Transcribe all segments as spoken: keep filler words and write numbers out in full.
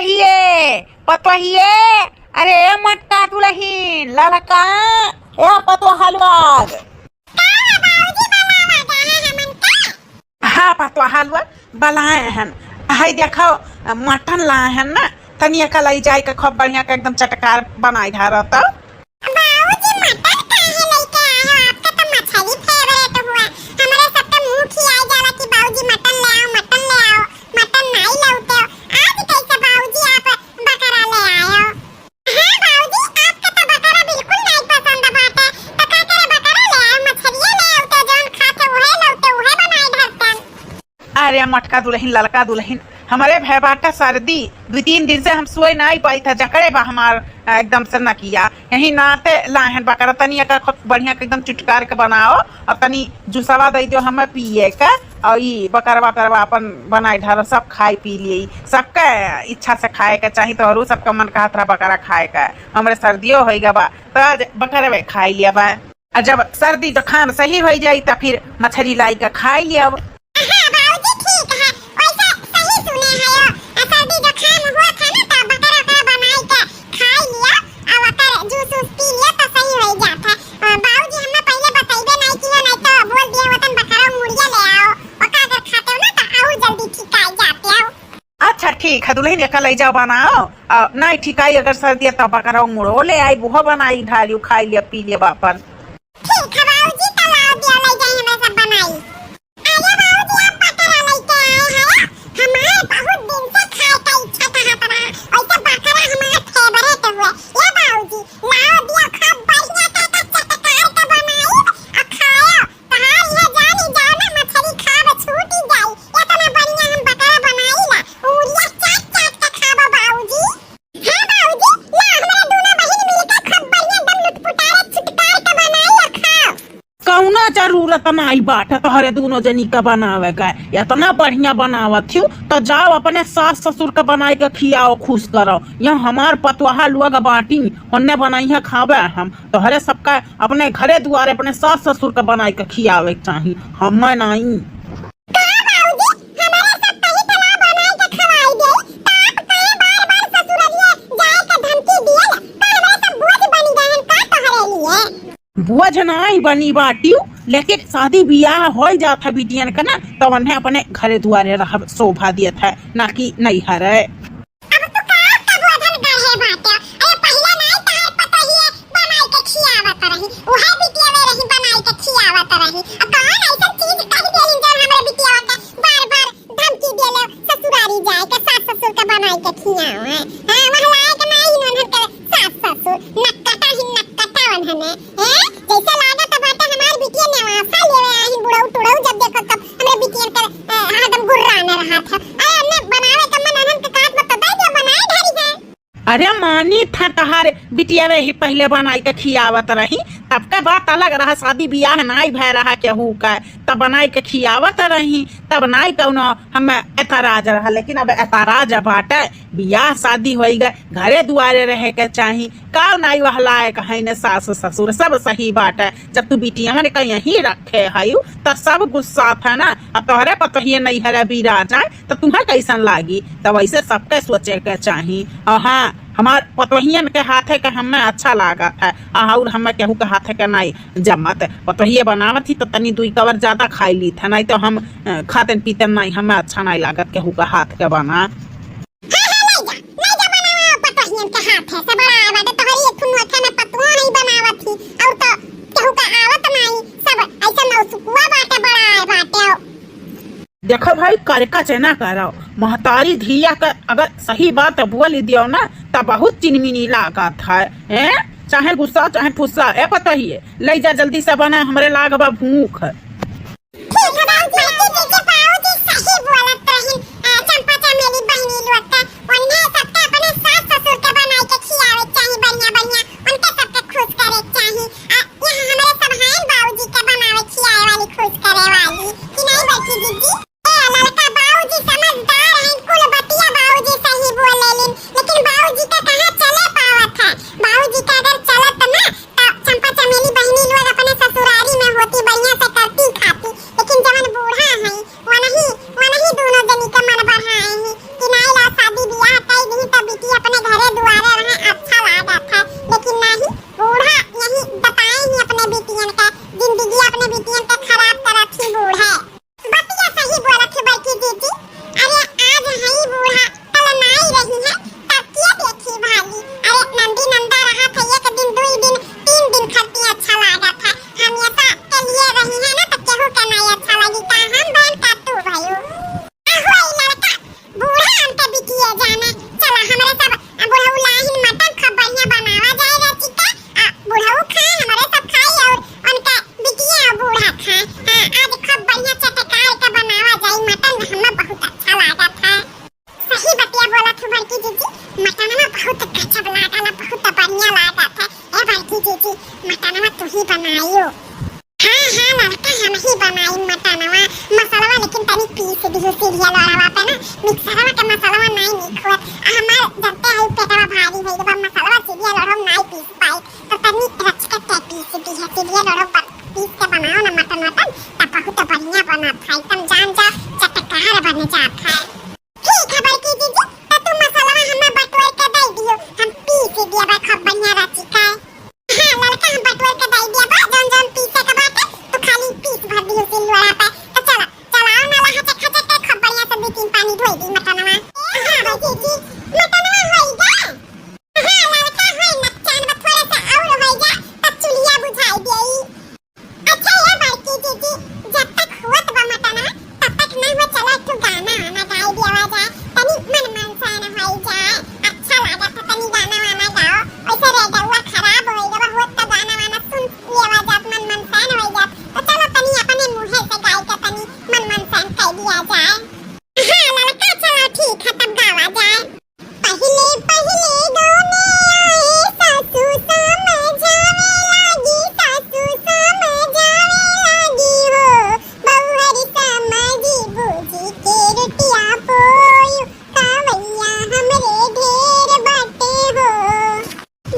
ये पतोहिए, अरे ए मटका दुलहिन, ललका, ए पतोहलुआ। हाँ, पतोहलुआ, बलाए हन। हाय देखो, मटन लाए हन ना, तनी एका लई जाए के खूब बढ़िया के एकदम चटकार बनाई धारत। बाबूजी, मटन काहे लेके आए हो? आपका तो मछली favourite हुआ। हमरे सबके मुंह खियाई जाला कि बाबूजी मटन ले आओ, मटन ले आओ, मटन नाई लौटे हो। आज कैसे बाबूजी आप बकरा ले आए हो? हाँ बाबूजी, आपके तो बकरा बिल्कुल नाई पसंद बाटे, तो का करे बकरा ले आए, मछलिया ले आते, जौन खाते उहे लौटे, उहे बनाए धरतन। अरे मटका दुलहिन, ललका दुलहिन, हमरे भय बाटे सर्दी, दुइ तीन दिन से हम सोए नाई पाई था, जकड़े बा हमार, अ, एकदम से नकिया। यही नाते लाहन बकरा, तनी एका खूब बढ़िया के एकदम चुटकार के बनाओ, और तनी जूसवा दई दियो हमें पिए के, और ई बकरवा, बकरवा अपन बनाई ढारो, सब खाई पी लिए, सबके इच्छा से खाए के चाही, तो और सबका मन कहत रहा बकरा खाए के। हमरे सर्दियो होई गवा, तो आज बकरवे खाई लिया बा। आ जब सर्दी जुकाम सही होई जाई, त फिर मछरी लाई के खाई लिया। हाँ बाबूजी, ठीक है, वैसे सही सुने है यो। आ सर्दी जुकाम हुआ था ना, त बकरा ओकरा बनाई के खाई लिया, आ ओकर जूस वूस पी लिया, त सही होई जात है। आ, बाबूजी हमें पहले बतैबे नहीं किया, नहीं तो बोल दिया वतन बकरा मुड़िया ले आओ, ओका अगर खाते हो ना, त और जल्दी ठीक आई जाते हो। अच्छा ठीक है दुलहिन, एका लई जाओ बनाओ। आ, नाई ठीक आई अगर सर्दी है, तब बकरा मुड़ो ले आई, बुहो बनाई, ढारियो खाई लिया, पी लिया बापन। ठीक है बाबूजी, तो लाओ दिया, ले जाई, हमें सब बनाई। अरे बाबूजी, आप बकरा लेके आए हैं? हमारे बहुत दिन से खाए का इच्छा था, वैसे बकरा हमारा favourite हुआ। ये बाबूजी, लाओ दिया, खूब बढ़िया का, का चटकार के बनाई और खाओ। तहार इहे जानी जाओ ना, मछरी खाब छूटी जाई। एतना बढ़िया हम बकरा बनाई ला, उरिया चाट चाट के खाबो बाबूजी। हाँ बाबूजी, ला हमरा दोनों बहिन मिलके खूब बढ़िया एकदम लुटपुटारे छुटकार के बनाई ला खाओ। कौनो जरूरत नाई बाटे तोहरे दोनों जनी का बनावे का। एतना बढ़िया बनावत हियो, तो जाओ अपने सास ससुर का बनाई के खियाओ, खुश करो। यहाँ हमार पतोहा लोग बाटी, ओन्ने बनाई है खावे हम। तोहरे सबका अपने घरे दुआरे अपने सास ससुर के बनाई के खियावे के चाही, हमें नाई। का बाबूजी, हमारे सब कहीं के ना बनाई के खवाई दे, तो आप काहे बार-बार ससुररिये जाए के धमकी दियल? का हमारे सब बोझ बनी गए हैं का तोहरे लिए? बोझ नाई बनी बाटियो, लेकिन शादी बियाह होई जात है बिटियन के ना, तो उन्हें अपने घरे दुआरे रह शोभा दियत है, ना कि नैहरे। अब तू का कबूधन गढ़े बाटे? अरे पहिले नाई तहार पतोहिए बनाई के खियावत रही, उहे बिटिया में रही बनाई के खियावत रही। अब कौन ऐसन चीज कह देलिन जौन हमरे बिटिया के बार-बार धमकी देले ससुरारी जाए के, सास ससुर के बनाई के खियावे? हाँ, वह लायक नाई इन्हन के सास ससुर, नक्कटा ही नक्कटा वन्हने। हैं? जैसे लागत बाटे हमार बिटिया नेवासा लेवे आही बुढ़ऊ टुढ़ऊ, जब देखो तब हमरे बिटियन के, ए, हरदम गुर्राने रहत है। अरे हमने बनावे के मन अनन के कहत बा तो दे दियो, बनाए धरी है। अरे मानी था तहार बिटिया वे ही पहिले बनाई के खियावत रही, तब के बात अलग रहा, शादी बियाह नाई भय रहा केहू का, तब बनाई के खियावत रही, तब नाई कौनो हमें एतराज रहा, लेकिन अब एतराज बाटे। बियाह शादी होई गए, घरे दुआरे रहे के चाही। का नाई वह लायक है न सास ससुर, सब सही बाटे। जब तू बिटियन के यहीं रखे हयू, त सब गुस्सा था ना। अब तोहरे पतोहिए नैहरे बिराज आए, त तुम्हें कैसन लागी? त वैसे सबके सोचे के चाही। और हाँ, हमार पतोहियन के हाथे के हमें अच्छा लागत है, और हमें केहू के हाथे के नाई जमत। पतोहिए बनावत ही त तनी दुई कवर ज्यादा खाई लीत है, नाई तो हम, अ, खातन पीतन नाई, हमें अच्छा नाई लागत केहू के हाथ के बना। हाँ, हाँ, ले जा, ले जा, बनावा पतोहियन के हाथे से, बड़ा आए बाटे तोहरी एक ठुन नोखे में पतुआ नहीं बनावत ही, और तो केहू का आवत नहीं, सब ऐसा नौसुकुआ बाटे, बड़ा आए बाटे। देखो भाई, करका चेना करो, महतारी धिया का अगर सही बात बोल दियो ना, त बहुत चिनमिनी लागत है, हैं? चाहे गुस्सा, चाहे फुस्सा, ए पतोहिए, ले जा जल्दी से बना, हमरे लाग बा भूख। ठीक है बाबूजी, बाकी जीजी बाबूजी सही बोलत रहिन। अ, चंपा चमेली बहिनी लोग के, उन्हें सबके अपने सास ससुर के बनाई के खियावे के चाही बढ़िया बढ़िया, उनके सबके खुश करे के चाही। अ, यहाँ हमरे सब हैं बाबूजी के बनावे खियावे वाली, खुश करे वाली, कि नहीं बड़की जीजी? ए, ललका बाबूजी समझदार हैं, कुल बतिया बाबूजी सही बोल लेलिन, लेकिन बाबूजी का कहाँ चले पावत है? बाबूजी का अगर चलत ना, त चंपा चमेली बहिनी लोग अपने ससुरारी में होती, बढ़िया से करती, नाई नीक होत। आ हमार जनते हई पेटवा भारी होई, जब हम मसालवा सिलिया लड़ो नाई पीस पाई, तो तनी रच के ते पीस दी है, सिलिया लड़ो पर पीस के बनाओ ना मटन वटन, तब बहुत बढ़िया बनत है, एकदम जान जा चटकार बन जात है। ठीक है बड़की जीजी, तो तू मसालवा हमें बटोर के दे दियो, हम पीस दिया बा खूब बढ़िया रची के। हाँ ललका, हम बटोर के दे दिया बा, जौन जौन पीसे के बाटे तू खाली पीस भर दियो सिलवड़ा पे। तो चला चलाओ ना, लहचक खचक के खूब बढ़िया से दू तीन पानी धोई दी मटनवा। हाँ बड़की जीजी, मटनवा होई गा। हाँ ललका होई, नकचान बा, थोड़ा सा और होई जा, तब चुलिया बुझाई देई। अच्छा ये बड़की जीजी, जब तक होत बा मटनवा, तब तक ना हो, चलो एक ठो गाना आना गाई दिया जाए, तनी मन मनसान होई जाए, अच्छा लागत है, तनी गाना वाना गाओ। वैसे रेडियोवा खराब होई गवा, होत तो गाना वाना सुन लेवा जात, मन मनसान होई जात, तो चलो तनी अपने मुँहे से गाई के तनी मन मनसान कर दिया जाए। हाँ ललका, चलो ठीक है, तब गावा जाए। पहिले पहिले गाँव में आए, सासू समझावे लागी, सासू समझावे लागी हो। बउहर समझी बूझी के रोटिया पोयू, खवैया हमरे ढेर बाटे हो।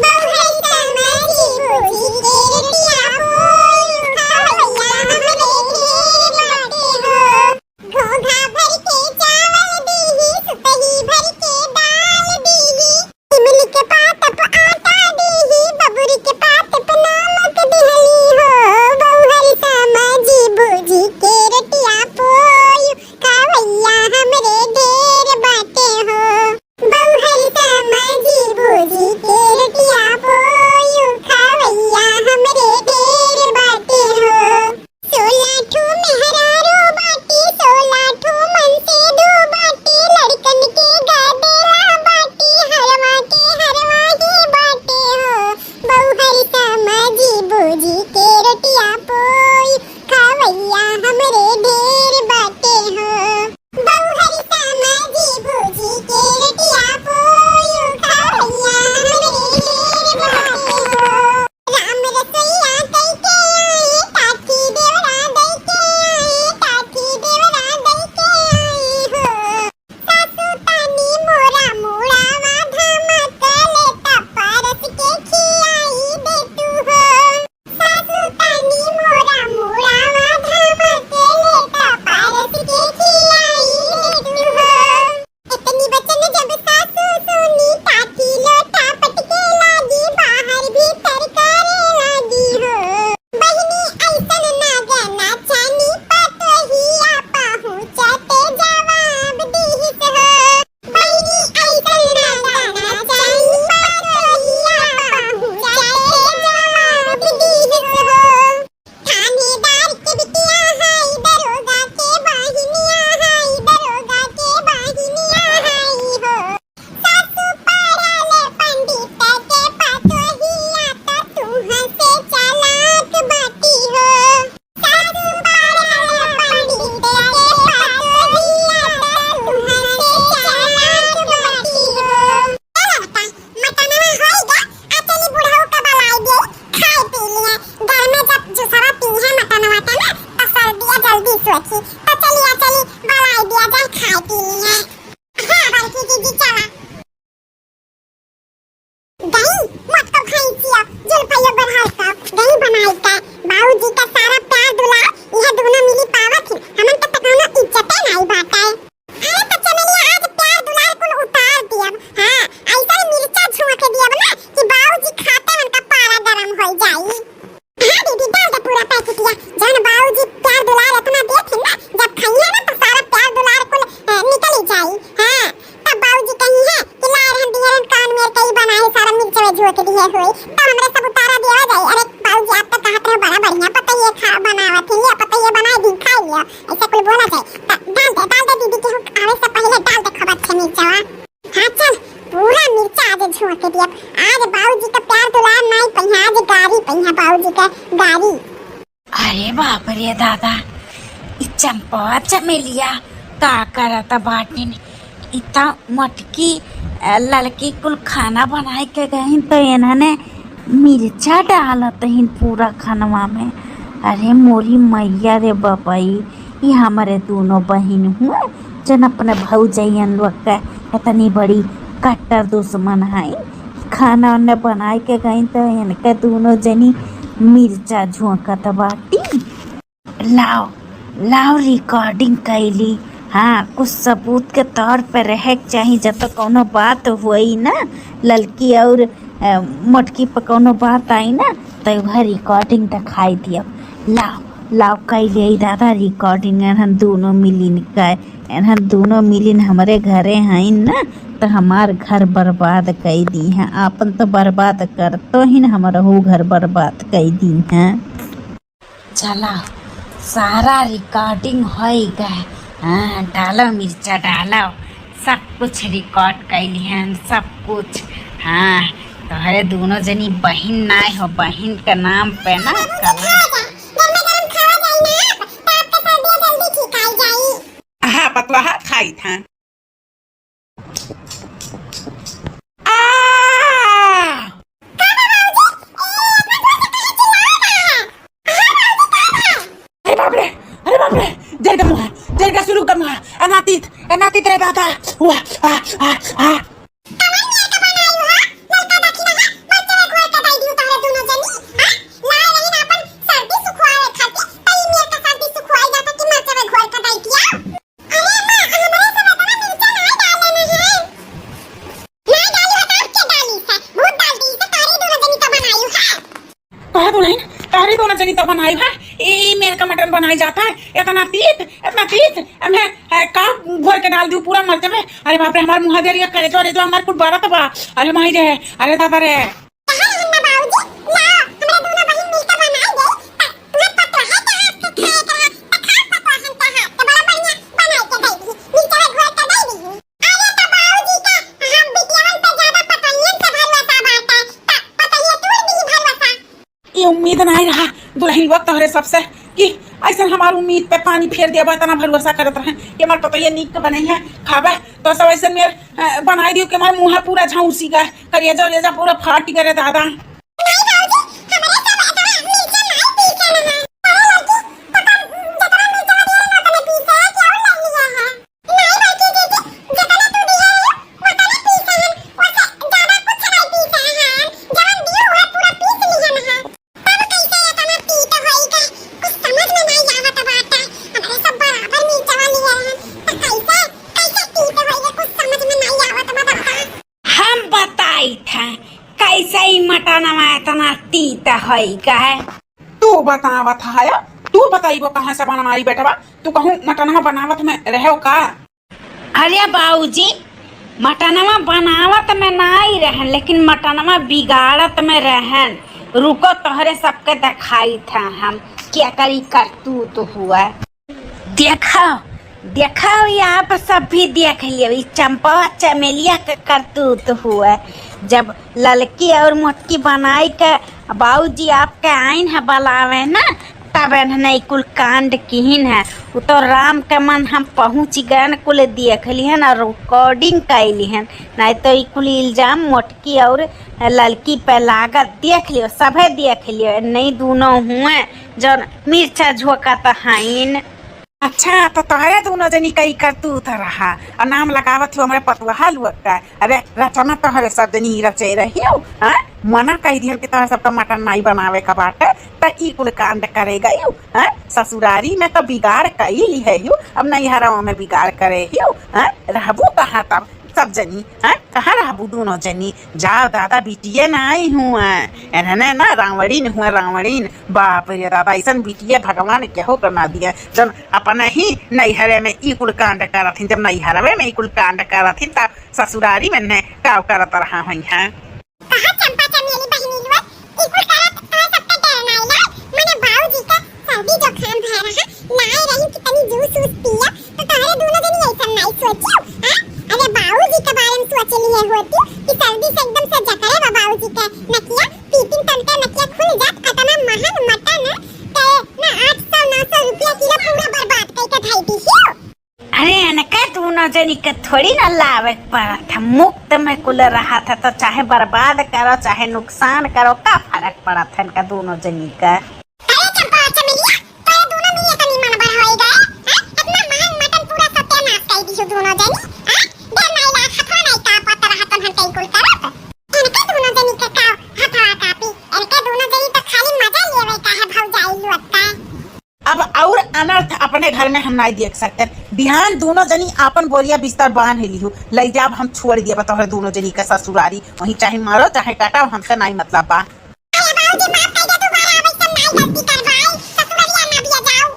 बउहर समझी बूझी के रोटिया पोयू, खवैया हमरे ढेर बाटे हो। घोघा भर के चावल दीही, सुपही भर के दाल दीही। इमली के पात प आटा दीही, बबुरी के पात प नमक दिहली हो। बउहर समझी बूझी के रोटिया पोयू, खवैया हमरे ढेर बाटे हो। बउहर समझी बूझी के रोटिया पोयू, खवैया हमरे ढेर बाटे हो। सोलह ठो मेहरारू बाटी, सोलह ठो मनसेधू बाटी, लड़कन के गदेला बाटी, हरवा के हरवा ही बाटे हो। बउहर समझी बूझी के रोटिया पोयू, खवैया हमरे ढेर बाटे हो। बउहर समझी बूझी के रोटिया पोयू, खवैया हमरे ढेर बाटे हो। राम रसोइया कइके आए, काठी देवरा दइके आए, काठी देवरा दइके आए हो। सासू तनी मोरा मुड़ावा धमक लेता, परस के खियाई दे तू हो। सासू तनी मोरा मुड़ावा धमक लेता, परस के खियाई दे तू हो। इतनी वचन जब सासू सुनी, काठी लोटा पटके लागी, बाहर भीतर करे लागी हो। बहिनी अइसन नागना चानी, पतोहिया पहुँचते जवाब दीहिस हो। बहिनी अइसन नागना चानी, पतोहिया पहुँचते जवाब दीहिस हो। थानेदार के बिटिया हाई, दरोगा के बहिनिया हाई, दरोगा के बहिनिया हाई हो। सासू पढ़ाले पंडित के पतोहिया, त तुहसे चालाक बाटी हो। सासू पढ़ाले पंडित के पतोहिया, त तुहसे चालाक बाटी हो। ए लड़का, मटनवा होई गा, आ चली बुढ़ऊ के बलाई दे, खाए पी लिए। घर में जब जुसवा पी है मटनवा के ना, तो सर्दिया जल्दी सोखी। तो चली, आ चली, बलाई दिया जाए, खाए पी लिए। हाँ, बड़की जीजी, चला। गई, मत को भैंसिया, जुल्फइयो बढ़ाई का, गई बनाई का। बाबूजी का सारा प्यार दुलार, यह दोनों मिली पावत ही, हमन के तो कौनो इज्जते नहीं बाटे। अरे तो चमेलिया, आज प्यार दुलार कुल उतार दियब। हाँ, ऐसा मिर्चा झोंक दियब ना कि बाबूजी खाते उनका पारा गरम हो जाई। हाँ दीदी, डाल दे पूरा पैकेटिया। जौन बाबूजी प्यार दुलार इतना देत हैं ना, जब खाइए ना तो सारा प्यार दुलार कुल, अ, निकल ही जाई। हाँ, तब बाबूजी कही है कि लाए रहन दिए रहन कान मेर कई बनाए, सारा मिर्चवे झोंक दिए होई। तो हमरे सब उतारा दिया जाई। अरे बाबूजी, आप तो कहत रहे बड़ा बढ़िया पतोहिया खा बनावत हैं, ये पतोहिया बनाए दी, खा लियो। ऐसा कुल बोला जाए। त डाल दे, डाल दे दीदी, केहू आवे से पहिले डाल दे खूब अच्छे मिर्चवा। हाँ चल, पूरा मिर्चा आज झोंक दिया। आज बाबूजी का प्यार दुलार नाई पहिया, आज गारी पहिया बाबूजी का गारी। अरे बाप रे दादा, ई चंपा चमेलिया का करत बाटिन? इतना मोटकी, अ, लड़की कुल खाना बनाए के गईन तो इन्होंने मिर्चा डालत हिन पूरा खनवा में। अरे मोरी मैया रे बपई, ये हमारे दोनों बहिन हुए जन अपने भौजैयन लोग के इतनी बड़ी कट्टर दुश्मन है, खाना वाना बनाए के गई तो इनके दोनों जनी मिर्चा झोंकत बाटी। लाओ, लाओ recording कैली। हाँ, कुछ सबूत के तौर पे रहे के चाही। जब तो कौनो बात हुई ना, ललकी और, अ, मोटकी पे कौनो बात आई ना, तो वह recording दिखाई दिया। लाओ, लाओ कैली दादा recording, एनहन दोनों मिलिन का, एनहन दोनों मिलिन हमरे घरे हैं ना, तो हमार घर बर्बाद कई दी हैं। आपन तो बर्बाद करतो ही ना, हमरहू घर बर्बाद कई दी हैं। चला, सारा recording होई गए। हाँ, डालो मिर्चा, डालो, सब कुछ record कैली हैं, सब कुछ। हाँ, तोहरे दोनों जनी बहिन नाय हो, बहिन के नाम पे ना कलंक। हाँ, पतवा खाई था। आ! अरे बाप रे, अरे बाप रे, जर का मुँह, जर का सुलूक का मुँह, ए नातीत, ए नातीत रे दादा, वाह, आ, आ, आ। अरे माँ, हमरे सब इतना मिर्चा नाय डाले ना है। नाय डाली है, तो अब के डाली है? भूत डाल दी से, तारी दोनों जनी तो बनाई है। कहा दुलहिन, तारी दोनों जनी तो बनाई है। ए, मेर का मटन बनाई जाता है। इतना तीत, इतना तीत। हमें, ए, का घोर के डाल दियो पूरा मर्च में। अरे बाप रे, हमार मुँह दे रही है, करे जो, अरे जो हमार कुल बरत बा। अरे माई रे, अरे दादा रे। कहाँ रहन ना बाबूजी? लाओ, हमरे दोनों बहिन मिलके बनाई दे। त-, तुम्हार पतोह है के हाथ से खाए के रहा, त खाओ पतोहन के हाथ से, बड़ा बढ़िया बनाई के दे दी। मिर्चवा घोर के दे दी। अरे त बाबूजी का, हम बिटियावन पे ज्यादा पतोहियन से भरोसा बाटे, त पतोहिया तूर दी भरोसा। ये उम्मीद नाय रहा दुलहिन वक्त तोहरे सबसे कि ऐसन हमार उम्मीद पे पानी फेर दिया बा, इतना भरोसा करत रहे कि हमार पतोहिया नीक के बनई है, खाबे तो सब ऐसन मेर, अ, बनाई दियो कि हमार मुँह पूरा झौंसी गए, करेजा उरेजा पूरा फाट गए रे दादा। नहीं बाबूजी, हमरे सब इतना मिर्चा नाय पीसे ना है। अरे लड़की, तो कम, जितना मिर्चा दिया ना, उतने पीसे है, क्या और ले लिया है? नहीं बल्कि दीदी, जितना तू दिए हो, उतने पीसे हैं, वैसे ज्यादा कुछ नहीं पीसे हैं, जवन दिए हुए पूरा पीस लिहन है। तब कैसे इतना तीत होई गए? कुछ समझ में नहीं आवत बाटे। हमरे सब बराबर मिर्चवा लिए हैं, तो कैसे, कैसे तीत होई गए? कुछ समझ में नहीं आवत बा दादा। हम बताई था, कैसे ही मटनवा इतना तीत होई गए। तू बतावत है, तू बताइबो कहाँ से बनवाई बेटवा? तू कहूँ मटनवा बनावत में रहो का? अरे बाबूजी, मटनवा बनावत में नाई रहन, लेकिन मटनवा बिगाड़त में रहन। रुको, तोहरे सबके देखाई था हम, क्या करी करतूत हुआ। देखो, देखो, ये आप सब भी देख लियो, ई चंपवा चमेलिया के करतूत हुआ। जब ललकी और मोटकी बनाई के बाबूजी आपके आइन है बुलावे ना, तब इन्हने ई कुल कांड किहिन है। उ तो राम के मन हम पहुँच गए न, कुल देख लिहन और recording कई लिहन, नहीं तो ई कुल इल्जाम मोटकी और ललकी पे लागत। देख लियो, सभे देख लियो, नहीं दोनों हुए जौन मिर्चा झोंकत हईन। अच्छा, तो तोहरे दोनों जनी कई करतूत रहा और नाम लगावत हो हमरे पतुआ लोग का। अरे रचना तोहरे सब जनी रचे रही हो, हाँ? मना कह दिहन कि तोहरे सबका मटन नाई बनावे का बाटे, त ई कुल कांड करे गई हो, हाँ? ससुरारी में तो बिगाड़ कई ली है हो, अब नैहरवा में बिगाड़ करे हो, हाँ? रहबू कहाँ तब सब जनी, हाँ? कहाँ रहबू दोनों जनी? जाओ दादा, बिटिये नाई हुआ, इन्हने ना रावणिन हुआ, रावणिन। बाप रे दादा, ऐसन बिटिये भगवान केहू के ना दिया, जौन अपने ही नैहरे में ई कुल कांड करत हिन। जब नैहरवे में ई कुल कांड करत हिन, तब ससुरारी में ने का करत रहा हई हैं? कहाँ चंपा चमेली बहिनी लोग, ई कुल करत तोहरे सबके डर नाई लाग? मने बाबूजी का सर्दी जुकाम भय रहा, नाई रही कि तनी जूस वूस पिया, तो तोहरे दोनों जनी ऐसन नाई सोचियो, हाँ? अरे बाबूजी के बारे में सोच लिए होती कि सर्दी से एकदम से जकड़े बा बाबूजी के नकिया, पीपिन तन के नकिया खुल जात, अतना महंग मटन के ना आठ सौ नौ सौ रुपया किलो पूरा बर्बाद कई के धई दी हो। अरे, इनका दोनों जनी के थोड़ी ना लावे के पड़त है, मुफ्त में कुल रहा था, तो चाहे बर्बाद करो, चाहे नुकसान करो, का फर्क पड़त है इनका दोनों जनी का? अरे चंपा चमेलिया, तोरे दोनों में ये तनी मन बढ़ होई गए, हैं? इतना महंग मटन पूरा सत्यानाश कर दी हो दोनों जनी, हैं? डर नहीं लाग, अनर्थ अपने घर में हम नाई देख सकते। बिहान दूनो जनी आपन बोरिया बिस्तर बांध लिहू, लई जाब हम छोड़ दिया तोहरे दूनो जनी का ससुरारी। वहीं चाहे मारो चाहे काटा, हमसे नाई मतलब बा। अरे बाबूजी, माफ कर दे, दोबारा अब ऐसा नाई गलती करबाई, ससुरारी ना बिया जाओ।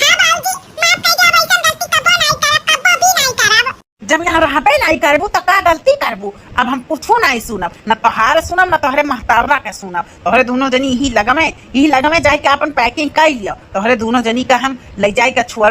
हाँ बाबूजी, माफ कर दे, अब ऐसा गलती कब्बो नाई करब, कब्बो भी नाई करब। जब यहाँ रहबे नाई करबू त का गलती करबू? अब हम कुछो नाई सुनब, न तोहार सुनब न तोहरे महतारा के सुनब। तोहरे दूनो जनी यही लगमे, यही लगमे जाए के आपन packing कर लियो। तोहरे दूनो जनी का हम ले जाए के छोड़